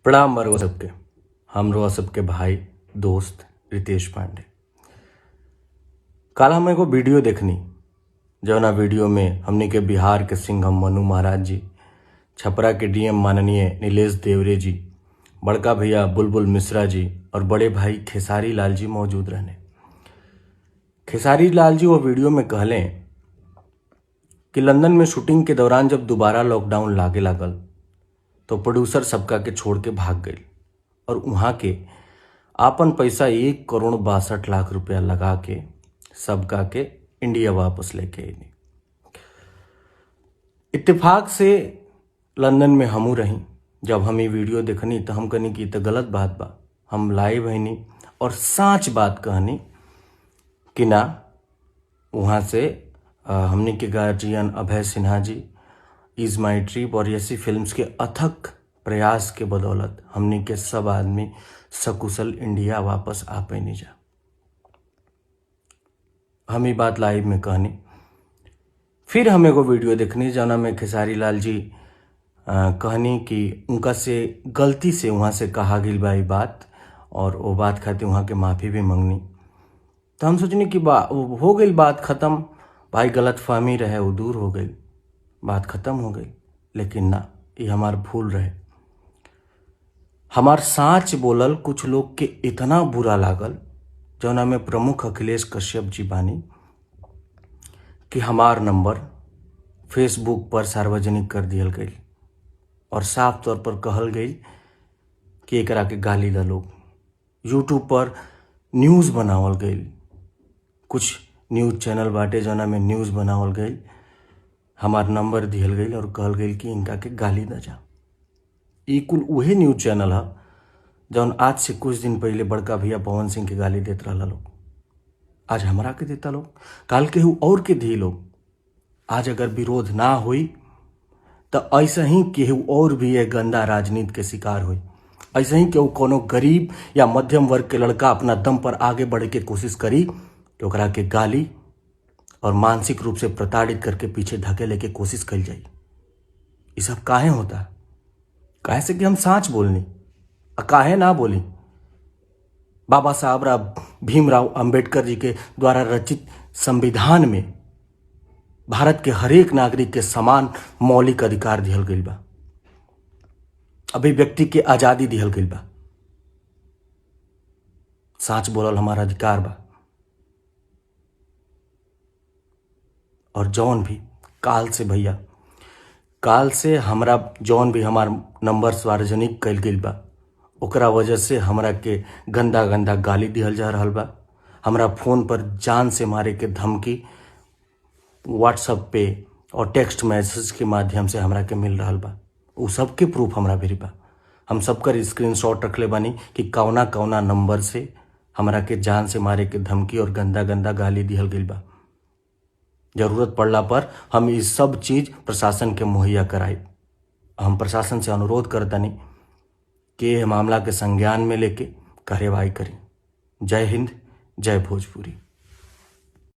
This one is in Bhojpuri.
प्रणाम बरुआ सबके। हम रुआ सबके भाई दोस्त रितेश पांडे। काल हम एगो वीडियो देखनी, जौना वीडियो में हमनी के बिहार के सिंघम मनु महाराज जी, छपरा के डीएम माननीय नीलेश देवरे जी, बड़का भैया बुलबुल मिश्रा जी और बड़े भाई खेसारी लाल जी मौजूद रहने। खेसारी लाल जी वो वीडियो में कहलें कि लंदन में शूटिंग के दौरान जब दोबारा लॉकडाउन लागे लागल तो प्रोड्यूसर सबका के छोड़ के भाग गई और वहाँ के आपन पैसा 1 करोड़ 62 लाख रुपया लगा के सबका के इंडिया वापस लेके अइनी। इत्तेफाक से लंदन में हमू रही। जब हम ये वीडियो देखनी तो हम कहनी कि ई तो गलत बात बा। हम लाइव हनी और साच बात कहनी कि ना वहाँ से हमनी के guardian Abhay Sinha ji, is my trip और ऐसी फिल्म्स के अथक प्रयास के बदौलत हमनी के सब आदमी सकुशल इंडिया वापस आ पैनी जा। हम ई बात लाइव में कहनी। फिर हम एगो वीडियो देखनी जौना में खेसारी लाल जी कहनी कि उनका से गलती से वहाँ से कहा गई बा ई बात और वो बात खातिर वहाँ के माफ़ी भी मंगनी। तो हम सोचनी कि बा हो गई बात ख़त्म, भाई गलत फहमी रहे वो दूर हो गई, बात ख़त्म हो गई। लेकिन ना, ये हमार भूल रहे। हमार साँच बोलल कुछ लोग के इतना बुरा लागल, जौना में प्रमुख अखिलेश कश्यप जी बानी, कि हमार नंबर फेसबुक पर सार्वजनिक कर दियल गई और साफ तौर पर कहल गई कि एकरा के गाली द लोग। यूट्यूब पर न्यूज़ बनावल गई, कुछ न्यूज़ चैनल बाटे जौना में न्यूज़ बनावल गई, हमार नंबर दिहल गई और कहल गई कि इनका के गाली द जा। ई कुल उहे न्यूज़ चैनल ह जौन आज से कुछ दिन पहले बड़का भैया पवन सिंह के गाली देत रहला लोग, आज हमरा के देता लोग, काल केहू और के दी लोग। आज अगर विरोध ना होई तो ऐसे ही केहू और भी ये गंदा राजनीति के शिकार होई। ऐसे ही केहू कोनो गरीब या मध्यम वर्ग के लड़का अपना दम पर आगे बढ़े के कोशिश करी तो ओकरा के गाली और मानसिक रूप से प्रताड़ित करके पीछे धकेले के कोशिश कल जाई। ये सब काहे होता? काहे से कि हम साँच बोलनी। आ काहे ना बोली? बाबा साहब राव भीमराव अंबेडकर जी के द्वारा रचित संविधान में भारत के हरेक नागरिक के समान मौलिक अधिकार दिहल गइल बा, अभिव्यक्ति के आज़ादी दिहल गइल बा। साच बोलल हमारा अधिकार बा। और जौन भी काल से भैया, काल से हमरा जौन भी हमार नंबर सार्वजनिक कइल गइल बा, ओकरा वजह से हमरा के गंदा गंदा गाली दिहल जा रहल बा। हमरा फोन पर जान से मारे के धमकी व्हाट्सएप पे और टेक्स्ट मैसेज के माध्यम से हमरा के मिल रहल बा। उ सबके प्रूफ हमरा भिरी बा। हम सबकर स्क्रीनशॉट रखले बानी कि कौना कौना नंबर से हमरा के जान से मारे के धमकी और गंदा गंदा गाली दिहल गइल बा। जरूरत पड़ला पर हम ई सब चीज़ प्रशासन के मुहैया कराई। हम प्रशासन से अनुरोध करतनी कि यह मामला के संज्ञान में लेके कार्रवाई करी। जय हिंद, जय भोजपुरी।